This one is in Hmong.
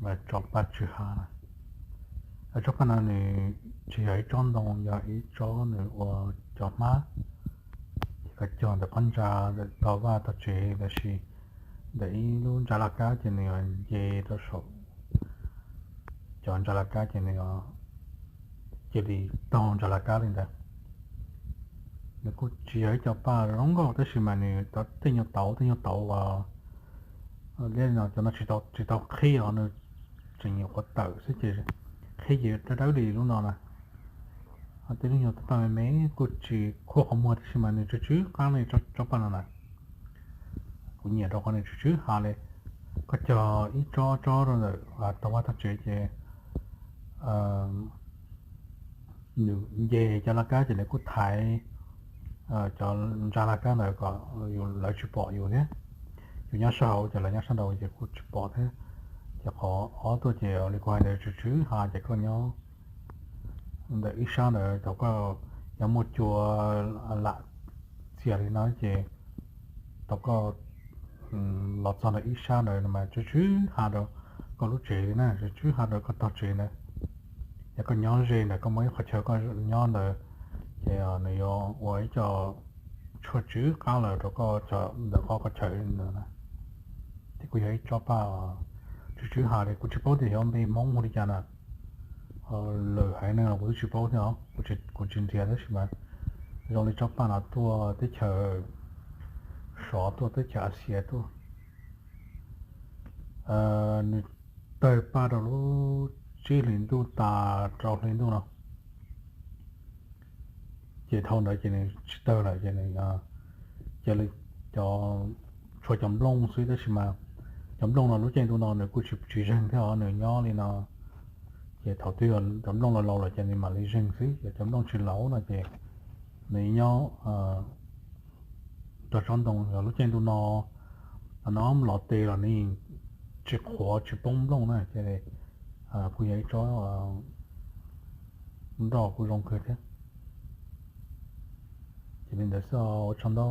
Tsob paj tsw ha na. Tsob paj no nws tsis yog ib tsob ntoo, yog ib tsob nws ua cov hmab, ces koj cog ntawm qhov ntsa tog vaj tog tsev los sis ntawm ib lub ntsa laj kab ces nws nce rau saum cov ntsa laj kab ces nws cia li taug ntsa laj kab li ntawd. Nws kuj tsis yog ib co paj zoo nkauj tab sis mas nws tej nyuag tauv tej nyuag tauv uas li no cov no tsis tau qhib os, nws tseem nyuam qhuav tawm xwb ces qhib ces dawb dawb li lub no na. Tej lub nyuag paj me me kuj tsis khuam qhov muag tab sis mas nws tsw tsw qab li tsob paj no na. Kuv nyiam rau qhov nws tsw tsw ha li. Koj cog ib tsob tsob rau ntawm tog vaj tog tsev ces nws nce cov laj kab ces nws kuj thaiv cov ntsa laj kab ntawd kom lawv tsis pom yus thiab. Yus nyob sab hauv ces lawv nyob sab nraud ces kuj tsis pom thiab. Ces qhov ob tuaj ces li kuv hais ntawd tsw tsw ha ces koj nyob ntawm ib sab ntawd thaum koj yuav muaj cua lam txias li no ces thaum koj los txog ntawm ib sab ntawd mas tsw tsw ha rau koj lub tsev li na, tsw tsw ha rau koj tog tsev ntawd. Yog koj nyob ze ntawm koj muaj ib qhov chaw koj nyob ntawd ces nws yuav ua ib co tshuaj tsw qab lawm rau koj ntawm qhov koj chaw ntawd na. Ces kuj yog ib tsob paj tsw tsw ha li, kuv tsis paub tias xyov npe Hmoob hu li cas na. Lwm haiv neeg los kuv twb tsis paub thiab os, kuv tsis nrhiav tab sis mas zoo li tsob paj no tuaj teb chaws Sov tuaj teb chaws Asia tuaj. Nws tawg paj rau lub tsib hlis ntuj tas rau hli ntuj no, ces dhau ntawd ces nws tsis tawg lawm ces nws cia li cov, tshuav cov nplooj xwb tab sis mas cov nplooj no lub caij ntuj no nws kuj tsis tsis zeeg thiab os, nws nyob li no. Ces thaum twg cov nplooj laus laus lawm ces nws mam li zeeg xwb, yog cov nplooj tsis laus no ces nws nyob rau tsob ntoo, yog lub caij ntuj no, no los tes los nws tsis qhuav tsis poob nplooj na, ces kuj yog ib tsob nroj kuj zoo kawg thiab. Ces li ntawd xwb, ua tsaug ntau.